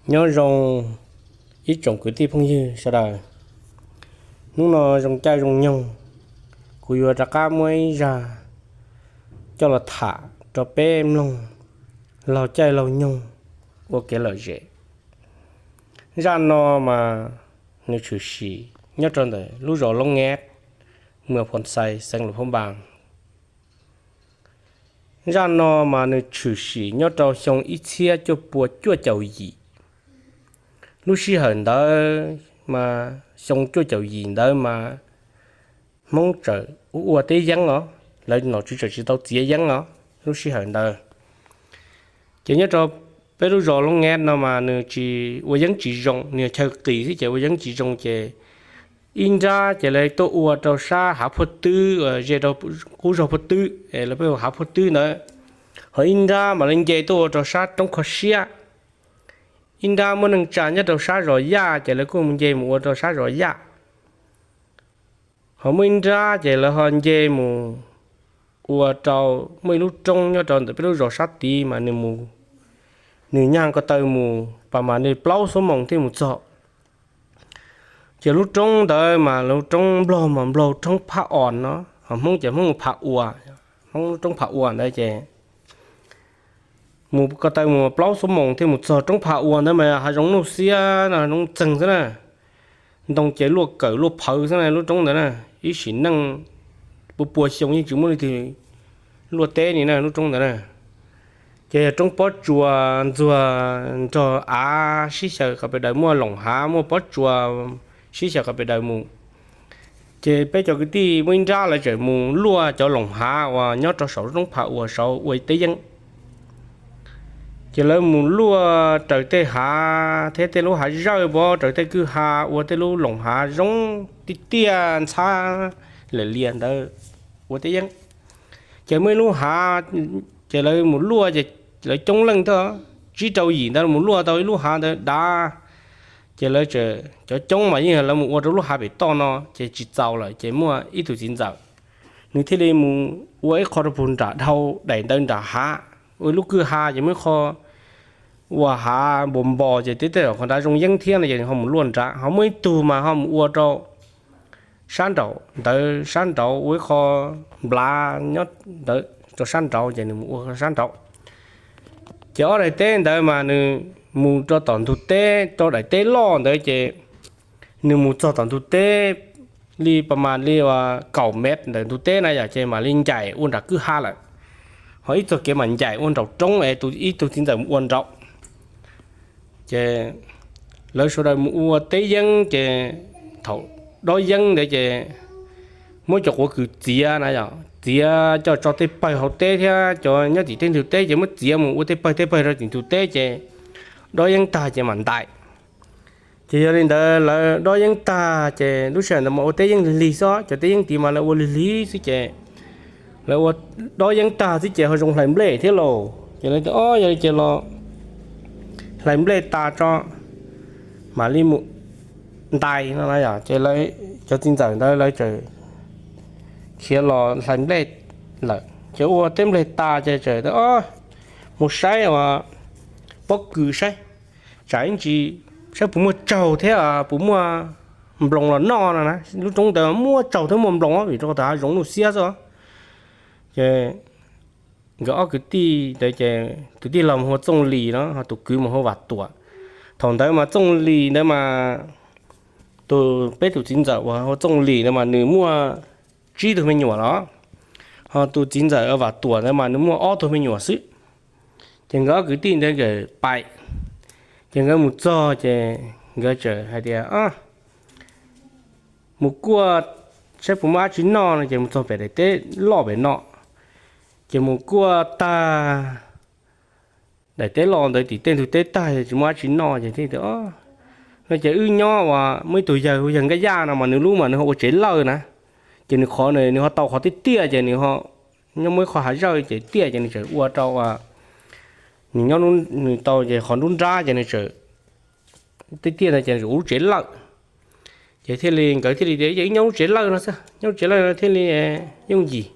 Nyob zoo ib tsoom kwv tij phooj ywg sawv daws. Hnub no zoo caij zoo nyoog, kuv yuav rov qab muab ib zaj coj los tham rau peb mloog laug caij laug nyoog ua kev lom zem. Zaj no mas nws tshwm sim nyob rau ntawm lub zos Loob Nab, mws Phoo Xais, xeev Luas Phab Npas. Zaj no mas nws tshwm sim nyob rau xyoo ib txhiab cuaj pua cuaj caum yim. Lub sij hawm ntawd mas xyoo cuaj caum yim ntawd mas Hmoob tseem ua ua teb yeeb os, lawv nom tswv tseem tsis tau txiav yeeb os lub sij hawm ntawd. Ces nyob rau peb lub zos Loob Nab no mas nws tsis ua yeeb tsis zoo, nws yog chaw qis xwb ces ua yeeb tsis zoo ces ib nrab ces lawv tuaj ua rau sab hav Phuaj Twb, ze rau qub zog Phuaj Twb, lawv peb hu hav Phuaj Twb ntawd. Ho ib nrab mas lawv nce tuaj ua rau sab roob Kho Siab, ib nrab muaj neej tsa nyob rau sab zos Yaj ces lawv kuj nce mus ua rau sab zos Yaj. Ho muaj ib nrab ces lawv ho nce mus ua rau muaj ib lub roob nyob rau ntawm peb lub zos sab tid mas nws mus, nws nyaj ko taw mus pas mas li plaub xuab moos thiaj mus txog. Ces lub roob ntawd mas lub roob Nplog mas Nplog roob Phab Os no, ho Hmoob ces Hmoob Phab Uas, Hmoob roob Phab Uas ntawd ces mus ko taw mus plaub xuab moos thiaj mus txog. Roob Phab Uas ntawd mas hav zoov nuj xiab no, zoov txeeg xwb na, ntoo ces luaj kawm luaj phawv xwb na lub roob ntawd na. Ib sim neej pua pua xyoo yeej tsis muaj leej twg luaj teb li na lub roob ntawd na. Ces yog roob pob tsuas ntxuag nrog av sib xyaw qhov pes daws, muaj loos hav muaj pob tsuas sib xyaw qhov pes daws mus. Ces peb cov kwv tij muaj ib nrab lawv tseem mus luaj cov loos hav uas nyob rau saum roob Phab Uas saud ua teb yeeb. Ces lawv mus luaj raws tej hav thiab tej lub hav zawj pov raws tej kwj ha ua tej lub loos hav zoo tiaj tiaj ntxhab lawm lias ntawd ua teb yeeb. Ces muaj ib lub hav, ces lawv mus luaj ces lawv coob leej thiab, tsib rau yim ntawd mus luaj tau ib lub hav ntawd dav. Ces lawv tseem cov coob mas yeej lawv mus ua rau lub hav pem toj no ces tsis txaus lawm ces muaj ib tug txiv ntxawm, nws thiaj li mus ua ib qho rau puag nram dhau daim ntawd nram hav, ua ib lub kwj ha ces muaj ib qho ua hav npos npos ces tej tej zaum qhov nrad zoo yeeb thiab no ces nws ho mus luaj nrad. Ho muaj ib tug mas ho mus ua rau sab nraum ntawd, sab nraud ua ib qho nplav nyob ntawd rau sab nraud ces nws mus ua sab nraud. Ces ob daim teb ntawd mas nws mus rau tom ntug teb, rau daim teb loj ntawd ces nws mus txog tom ntug teb li pas mas li kaum mev ntawm ntug teb na yom, ces mam li ncaim ua nram kwj ha lawm. Ho ib txog kev mam ncaim ua nraum roob es ib tug txiv ntxawm mus ua nraud. Ces lawv sawv daws mus ua teb yeeb ces thaum dob yeeb ntawd ces muab cov quav kws txiav na yom, txiav coj tso tej pawg hauv teb thiab cov nyob tim tej ntug teb ces muab txiav mus ua tej pawg tej pawg rau tim ntug teb ces dob yeeb tag ces mam ntais. Ces yog li ntawd lawv dob yeeb tag ces lub sij hawm ntawd mas ua teb yeeb lig lig xwb, cov teb yeeb tid mas lawv ua lig lig xwb ces lawv ua dob yeeb tag xwb ces ho zoo hlais nplej thiab lauj. Ces lawv tias o yog li ces los hlais nplej tas tso mam li mus ntais no na yom. Ces lawv cov txiv ntxawm ntawd lawv txawm khiav los hlais nplej lawm. Ces ua teb nplej tas ces txawm tias o mus saib uas pob kws saib, tsam ib ntsis saib puas muaj tsaug thiab puas muaj nploos los noj no na. Lub roob ntawd muaj tsaug thiab muaj nploos vim rau qhov tias hav zoov nuj xiab xwb. Ces nkawd ob kwv tij ntawd ces tus tij laug mus hu ua Txooj Lis no ho tus kwv mus hu ua Vam Tuam. Thaum ntawd mas Txooj Lis ntawd mas tus peb tus txiv ntxawm uas hu ua Txooj Lis ntawd mas nws muaj tsib tug me nyuam los, ho tus txiv ntxawm Vam Tuam ntawd mas nws muaj ob tug me nyuam xwb. Ces nkawd ob kwv tij ntawd nkawd pais, ces nkawd mus txog ces nkawd txawm hais tias mus kuaj saib puas muaj dab tsi noj no ces mus txog pem daim teb loj pem no. Ces mus kuaj tag daim teb loj ntawd tim tej ntug teb tag tsis muaj dab tsi noj ces thiaj tias no ces wb nyob uas muaj ib tug yawg hu yawg Nkaj Yaj no mas nws lub mas nws ho ua tsev lawj na. Ces nws qhov nws ho tau qhov tiaj tiaj ces nws ho nyob muaj ib qho hav zawj ces tiaj ces nws txawm ua rau nws nyob, nws tau ces qhov nruab nrab ces nws txawm tiaj tiaj ntawd ces nws txawm ua lub tsev lawj. Ces thiaj li nkawd thiaj li tias ces wb nyob lub tsev lawj no xwb, nyob lub tsev lawj no thiaj li yooj yim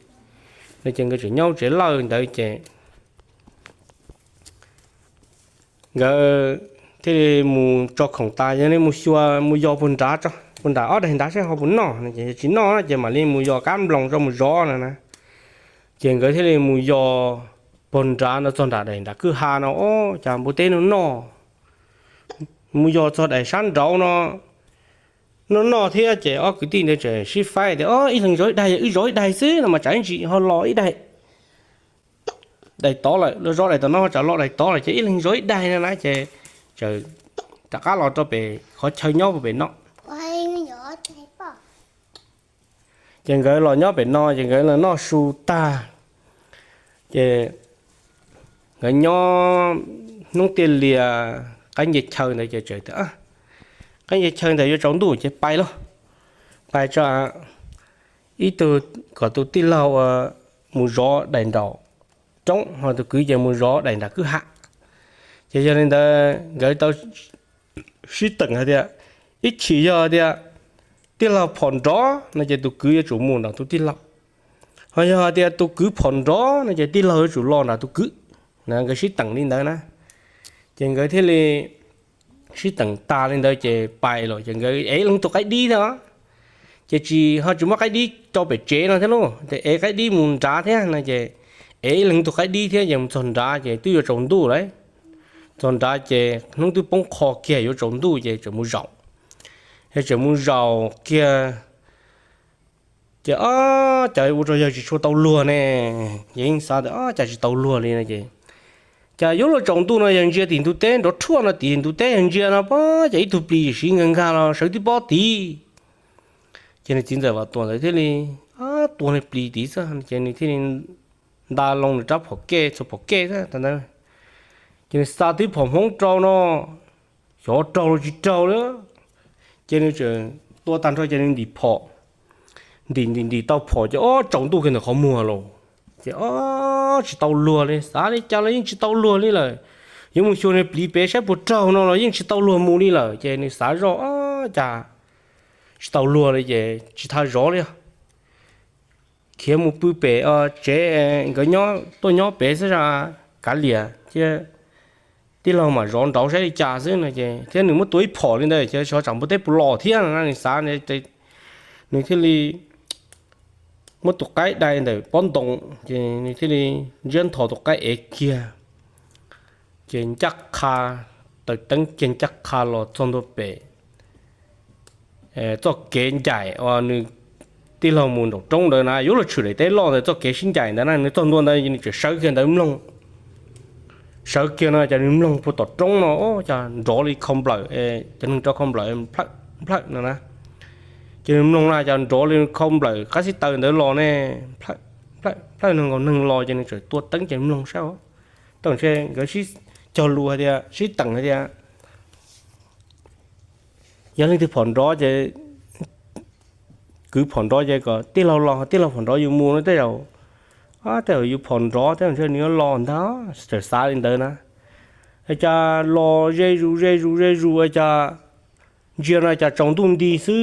no ces nkawd txawm nyob lub tsev lawj ntawd ces nkawd thiaj li mus tso khoom tas, yog li mus xyuas mus yos puag nrad tso, puag nram ob daim nrad saib ho puas noj no ces yog tsis noj ces mam li mus yos kab nploos tso mus zov no na. Ces nkawd thiaj li mus yos puag nrad no txog nram daim nram kwj ha no, o, cas npua teb no noj, mus yos txog daim sab nraud no noj noj thiab. Ces ob kwv tij ntawd tseem sib faib tias, o, ib leeg zov ib daig, wb zov ib daig xwb no mas tsam ib ntsis ho los ib daig daim tod lawm, los zov daim tom no tsam los daim tod lawm ces ib leeg zov ib daig no na. Ces tseem rov qab los rau pem qhov chaw nyob puag pem no. Ces nkawd los nyob pem no ces nkawd los noj su tag, ces nkawd nyob hnub tiaj lias qaib nce chaw ntawd ces tseem tias, qaib nce chaw ntawd yuav tsaus ntuj ces pais lauj, pais tso ib tug, kom tus tij laug mus zov daim nraum roob, ho tus kwv ces mus zov daim nram kwj ha. Ces yog li ntawd nkawd tau sib teem hais tias, ib chim yog tias tij laug phom nrov no ces tus kwv yuav tsum mus nram tus tij laug, ho yog tias tus kwv phom nrov no ces tij laug yuav tsum los nram tus kwv. Nkawd sib teem li ntawd na, ces nkawd thiaj li sib teem tas li ntawd ces pais los ces nkawd ev leej tug qaib dib thiab. Ces tsis ho tsis muab qaib dib rau pem tsev no thiab lauj, ces ev qaib dib mus nrad thiab no ces ev leej tug qaib dib thiab ces mus txog nrad ces twb yuav tsaus ntuj lawm. Txog nrad ces hnub twb poob qho kiag yuav tsaus ntuj ces tseem mus zaum, ces tseem mus zaum kiag ces, o, cas ua rau yawg tsis tshua tau luag ne. Ces yeej xav tias, o, cas tsis tau luag li no ces, cas yuav luag tsaus ntuj no yawg ntsia tim ntug teb nrov rhuaj no, tim ntug teb yawg ntsia no pob, ces ib tug plis siv nkag nkag los sawv twb pob tid. Ces nws txiv ntxawm Vam Tuam ntawd thiaj li tua nws plis tid xwb ces nws thiaj li nta loo nws rab phom kej, txhua phom kej xwb ntawd, ces nws xa tib phom hmoob rau no, xyov raug los tsis raug li. Ces nws tseem tua tag nrho ces nws ntim phom, ntim ntim ntim tau phom ces, o, tsaus ntuj kiag ntawm qhov muag los. Ces, o, tsis tau luag li, xav li cas los yeej tsis tau luag li lawm. Yuav mus xyuas nws plis pem saib puas raug no los yeej tsis tau luag mus li lawm ces nws xav zoj, o, cas tsis tau luag li ces tsis tau zov li, khiav mus pw pem tsev, nkawd nyob tuaj nyob pem xwb, kav liam thiab, tij laug mam zov nraud saib li cas xwb no ces thiab nws muab tua ib phom li ntawd ces xyov tsam npua teb puas los thiab no na, nws xav, nws thiaj li muab tus qaib dai ntawm pob ntoo, ces nws thiaj li ntsiab nthos tus qaib ev kiag, ces ncaj qha, taws teeb kiag ncaj qha los txog ntua pem txoj kev ncaim uas nws tij laug mus nraum roob ntawd na, yuav luag tshwm daim teb loj ntawd txoj kev sib ncaim ntawd na, nws txog ntua ntawd nws tseem sawv kiag ntawd mloog, sawv kiag no ces nws mloog puag tom roob no, o, cas nrov li khau nplawm, cov neeg rau khau nplawm nplhawm no na. Ces nws mloog na cas nrov li khau nplawm qab xib taws ntawd los ne, nplhawm nplhawm nkaus neeg los ces nws txawm tua teeb ces mloog saib, tau ntshe nkawd sib cog lus hais tias sib teem hais tias yog leej twg phom nrov ces kwv phom nrov ces kom tij laug los, tij laug phom nrov yus mus no tej zaum, tej zaum yus phom nrov tej zaum ntshe nws yuav los ntag, txawm xav li ntawd na. Cas los ze zus ze zus ze zus cas ntsia no cas tsaus ntuj nti xwb,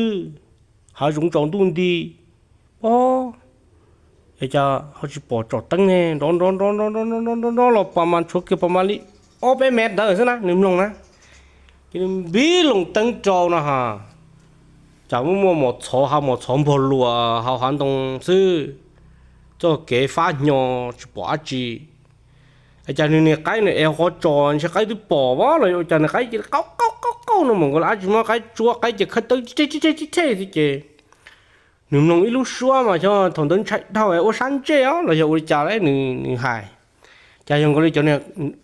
hav zoov tsaus ntuj nti, o, cas ho tsis pom tsom teeb ne, nrov nrov nrov nrov nrov nrov nrov los pas mas tshuav kiag pas mas li ob peb mev ntawd xwb na, nws mloog na. Ces nws npib loo teeb rau no ha, cas muaj muaj mos txhov ha mos txhov npog luas hauv hav ntoo xwb, txoj kev fab hnyo tsis pom dab tsi. Cas nws niag qaib nws ev qhov tsos ntshe qaib twb pom vab los cas nws qaib cia li qaub qaub qaub qaub no mus nkaus li dab tsi muab qaib tsuab qaib cia khawb tawb tib rhe tib rhe tib rhe xwb ces nws mloog ib lub suab mas xyov thaum ntawd ntshai dhau ua sab ntsej os los yog ua li cas lauj, nws hais. Cas yog nkaus li cov,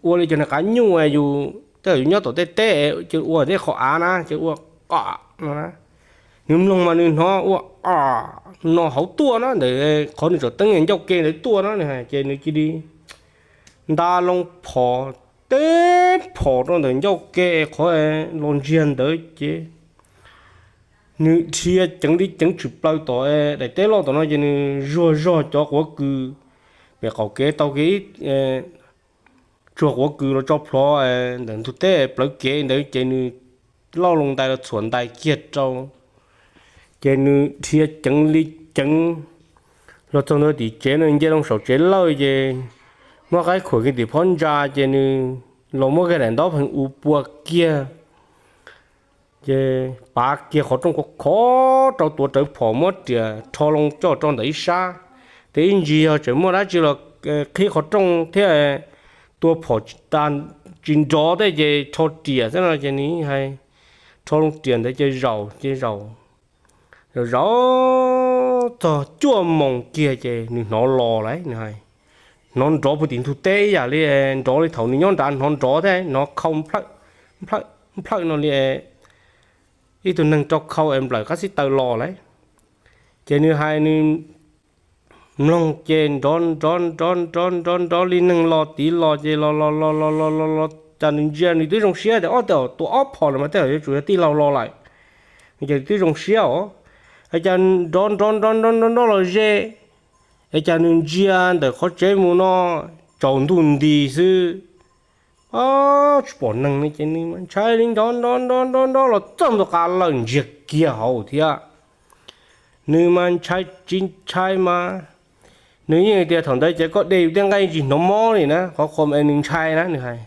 ua li cov niag qav nyuj yus tej zaum yus nyob tom tej teb ces ua tej qhov av na ces ua qom no na. Nws mloog mas nws hnov ua no hauv tuaj na, ntawm qhov nws tsom teeb ncauj ke ntawd tuaj na, ces nws cia li nta loo phom teb phom rau ntawm ncauj ke qhov los ntsiag ntawd ces nws dhia ceev li ceev tshwm plaws tom daim teb loj tom no ces nws zuag zog cov quav kws pem qaum kev tau kev tsuag quav kws los tso plhuav ntawm ntug teb plawv kev ntawd ces nws lauj loo ntais los txhuam ntais kiag rau. Ces nws dhia ceev li ceev los txog ntua tim tsev no nce loo saum tsev lawj ces muab qaib khuam kiag tim phab ntsa ces nws los muab kiag daim ntaub pheej u pua kiag, ces pav kiag qhov rooj khov khov rau tuav rawv phom muab riam rho loo coj rau ntawm ib sab. Ces ib ntsis yog tseem muaj dab tsi los qhib qhov rooj thiab tua phom tsis nrov thiab ces rho riam xwb no ces nws hais, rho loo riam ntawd ces zaum ces zaum, zaum txog cuaj moos kiag ces nws hnov los lawm, nws hais, hnov nrov puag tim ntug teb ib yam li, nrov li thaum nws nyob nrad hnov nrov thiab hnov khau nplhawm nplhawm no li ib tug neeg rau khau es nplawm qab xib taws los lawm. Ces nws hais nws mloog ces nrov nrov nrov nrov nrov nrov li neeg los tiv los ces los los los los los los los cas nws ntsia nws twb zoo siab tias ob tug tua ob phom lawm mas tej zaum yuav tsum yog tij laug los lawm, ces nws twb zoo siab os. Es cas nrov nrov nrov nrov nrov nrov los ze, es cas nws ntsia ntawm qhov tsev mus no tsaus ntuj nti xwb. Tsis pom neeg li ces nws mas ntshai li nrov nrov nrov nrov nrov los txog ntua qab lawm ntsiag kiag hauv thiab. Nws mas ntshai tsis ntshai mas, nws yeej tias thaum ntawd ces koj de yus tej nqaij tsis hnov mob li na, qhov qhua es nws ntshai na nws hais.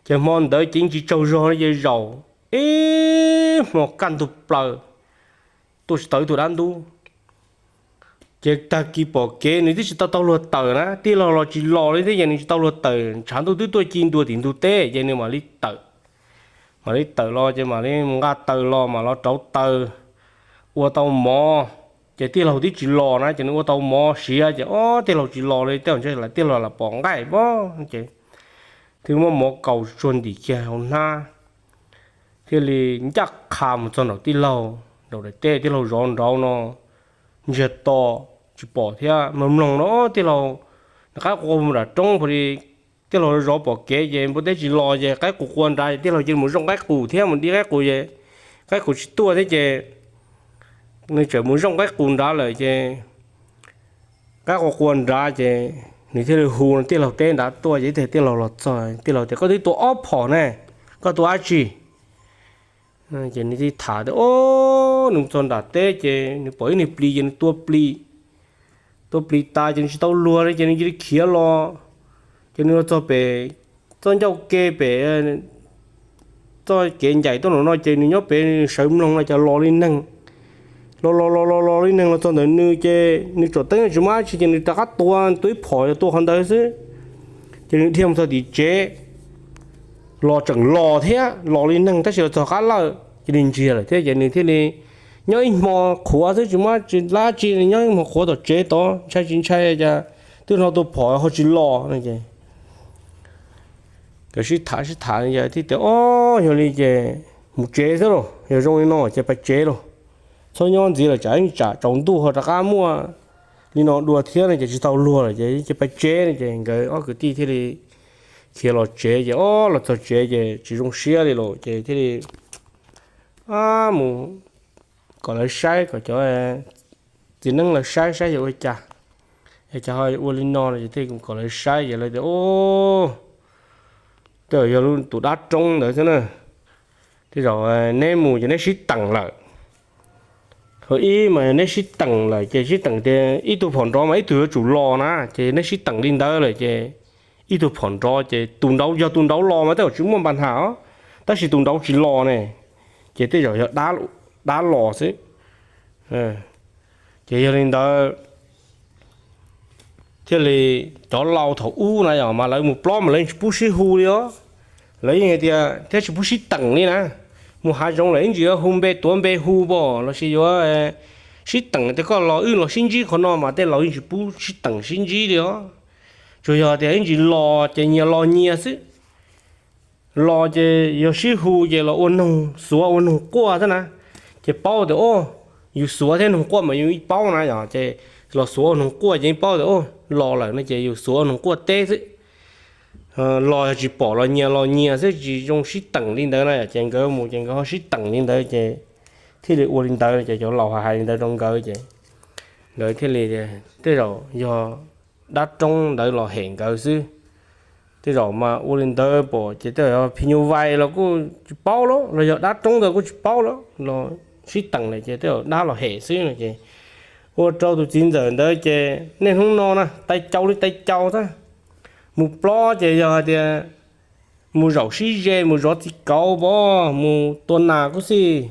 Ces hmo ntawd ces tsis tsaug zog li ces zaum ib hmo kaj ntug plaws tuaj tsis tau ib tug dab ntub. Ces tag kis pom kev nws twb tsis tau taug luag tawm na, tij laug los tsis los li thiab ces nws tsis tau luag tawm, tshav ntuj twb tuaj ci ntua tim ntug teb ces nws mam li tawm, mam li tawm los ces mam li mus nqa taws los mam los rauv taws ua tau mov. Ces tij laug twb tsis los na ces nws ua tau mov siav ces ob tij laug tsis los li tej zaum ntshe tij laug lam pom nqaij pob ces thiaj muab mov kaus tsuag ntim kiag hauv hnab thiaj li ncaj qha mus txog nraum tij laug, nraum daim teb tij laug zov nraud no ntsiag to tsis pom thiab. Mloog mloog no tij laug nws qaib qua mus nram roob pom li tij laug zov pom kev ces npua teb tsis los ces qaib qus qua nrad ces tij laug cia li mus zoo qaib qus thiab mus di qaib qus ces qaib qus tsis tuaj thiab ces nws txawm mus zoo qaib qus nrad lawm ces qaib qua qua nrad ces nws thiaj li hu tij laug teb nrad tuaj ces ib teg tij laug los txog tij laug tias koj twb tua ob phom ne, koj tua dab tsi? Ces nws thiaj tham tias o, nws txog nram teb ces nws pom ib niag plis ces nws tua plis, tua plis tas ces nws tsis tau luag li ces nws cia li khiav los. Ces nws los txog pem txoj ncauj ke pem txoj kev ncaim tuaj nraum no ces nws nyob pem sawv mloog no cas los li neeg, los los los los los li neeg los txog ntawm nws ces nws tsom teeb tsis muaj dab tsi ces nws rov qab tua, tua ib phom tua qhov ntawd xwb. Ces nws dhia mus txog tim tsev los tseem los thiab, los li neeg tab sis los txog qab lawm ces nws ntsiag lawm thiab ces nws thiaj li nyob ib hmo qhuav xwb tsis muaj dab tsi, nyob ib hmo qhuav tom tsev tod ntshai tsis ntshai cas twb hnov tua phom ho tsis los no ces nkawd sib tham sib tham thiaj tias o, yog li ces mus tsev xwb los yog zoo li no ces pais tsev los, txhob nyob ntxiv lawm tsam ib tsam tsaus ntuj ho rov qab muaj li no dua thiab no ces tsis tau luag lawm ces cia pais tsev no ces nkawd ob kwv tij thiaj li khiav los tsev ces o, los txog tsev ces tsis zoo siab li los ces thiaj li mus kom lawv saib, kom cov txiv neeb lawv saib saib yog ua cas, es cas ho ua li no no ces thiaj kom lawv saib ces lawv tias o, tej zaum yog tus dab roob ntawd xwb na. Tej zaum neb mus ces neb sib teem lawm. Hos ib mas neb sib teem lawm ces sib teem tias ib tug phom nrov mas ib tug yuav tsum los na, ces neb sib teem li ntawd lawm ces ib tug phom nrov ces tus nrauv, yog tus nrauv los mas tej zaum tsis muaj npa nham os, tab sis tus nrauv tsis los ne, ces tej zaum yog dab los xwb. Ces yog li ntawd thiaj li cov laus thaum ub na yom mas lawv mus plob mas lawv tsis pub sib hu li os. Lawv yeej hais tias thiab tsis pub sib teem li na. Mus hav zoov lawm ib ntsis yuav hu npe tuav npe hu pom lossis yuav sib teem tias koj los wb los sib ntsib qhov no mas tej laus yeej tsis pub sib teem sib ntsib li os. Tsuas yog tias ib ntsis los ces nyias los nyias xwb. Los ces yog sib hu ces los ua noog xuav ua noog quaj xwb na. Ces paub tias o, yus xuav thiab noog quaj mas yus paub na yom, ces los xuav ua noog quaj ces paub tias o, los lawm no ces yus xuav ua noog quaj teb xwb. Los yog tsis pom los nyias los nyias xwb tsis zoo sib teem li ntawd na yom, ces nkawd mus ces nkawd ho sib teem li ntawd ces thiaj li ua li ntawd ces cov laus hais li ntawd rau nkawd ces nkawd thiaj li tej zaum yog dab roob ntawd los hem nkawd xwb. Tej zaum mas ua li ntawd pom ces tej zaum yog phim nyuj vais los kuj tsis paub los los yog dab roob ntawd kuj tsis paub los los sib teem lawm ces tej zaum dab los hem xwb no ces ua rau tus txiv ntxawm ntawd ces niaj hnub no na tais caus li tais caus xwb. Mus plob ces yog hais tias mus zaum sib ze, mus zov txiv kauv pov, mus tua nas kuj xij,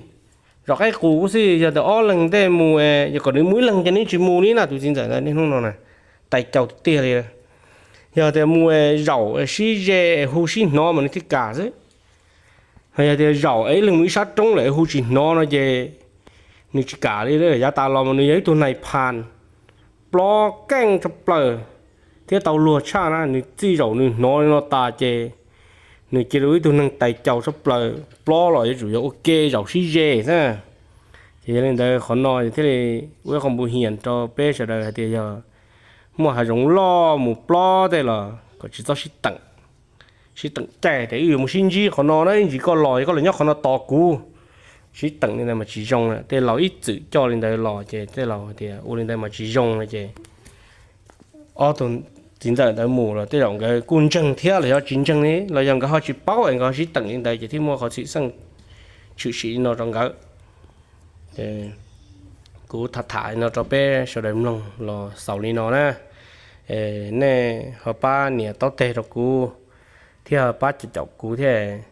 zov qaib qus kuj xij. Yog tias ob leeg tej mus, yog kom nws mus ib leeg ces nws tsis mus li na. Tus txiv ntxawm ntawd niaj hnub no na, tais caus tiag tiag li. Yog tias mus zaum sib ze, hu sib hnov mas nws thiaj kam xwb. Yog tias zaum es ib leeg mus ib sab roob lawm hu tsis hnov no ces nws tsis kam li. Yav tas los mas nws yog ib tug nais phas plob keej tshaj plaws thiab tau luag tshaj na. Nws txij zaum nws hnov li no tas ces nws cia li ua ib tug neeg tais caus tshaj plaws, plob los yuav tsum yog ua ke zaum sib ze xwb. Ces yog li ntawd qhov no thiaj li ua ib qho npu hias rau peb sawv daws hais tias yog muaj hav zoov loj mus plob tej los kom tsis txhob sib teem, sib teem caij tias wb yuav mus sib ntsib qhov no na, ib ntsis koj los, koj los nyob qhov no tos kuv. Sib teem li ntawd mas tsis zoo. Tej laus ib txwm coj li ntawd los ces tej laus tias ua li ntawd mas tsis zoo no ces ob tug txiv ntxawm ntawd mus los tej zaum nkawd kuj ntseeg thiab los yog tsis ntseeg li, los yog nkawd ho tsis paub es nkawd ho sib teem li ntawd ces thiaj muaj qhov txhim xeej tshwm sim li no rau nkawd. Kuv tham tham li no rau peb sawv daws mloog los xaus li no na. Nej ho pab nias taub teg rau kuv thiab pab caum caum kuv thiab,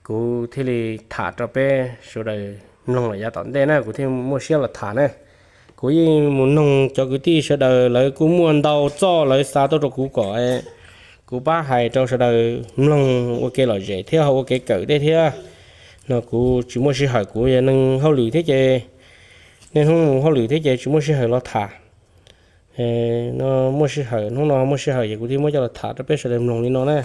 kuv thiaj li tham rau peb sawv daws mloog lawm yav tom ntej na, kuv thiaj muaj siab los tham na. Kuv yeej mus noog cov kwv tij sawv daws, lawv kuj muaj ntau txoj lawv xa tuaj rau kuv kom kuv pab hais rau sawv daws mloog ua kev lom zem thiab ho ua kev kawm tej thiab. No kuv tsis muaj sij hawm, kuv yog neeg hauj lwm thiab ces, niaj hnub mus hauj lwm thiab ces tsis muaj sij hawm los tham. No muaj sij hawm, hnub no muaj sij hawm ces kuv thiaj muab coj los tham rau peb sawv daws mloog li no na.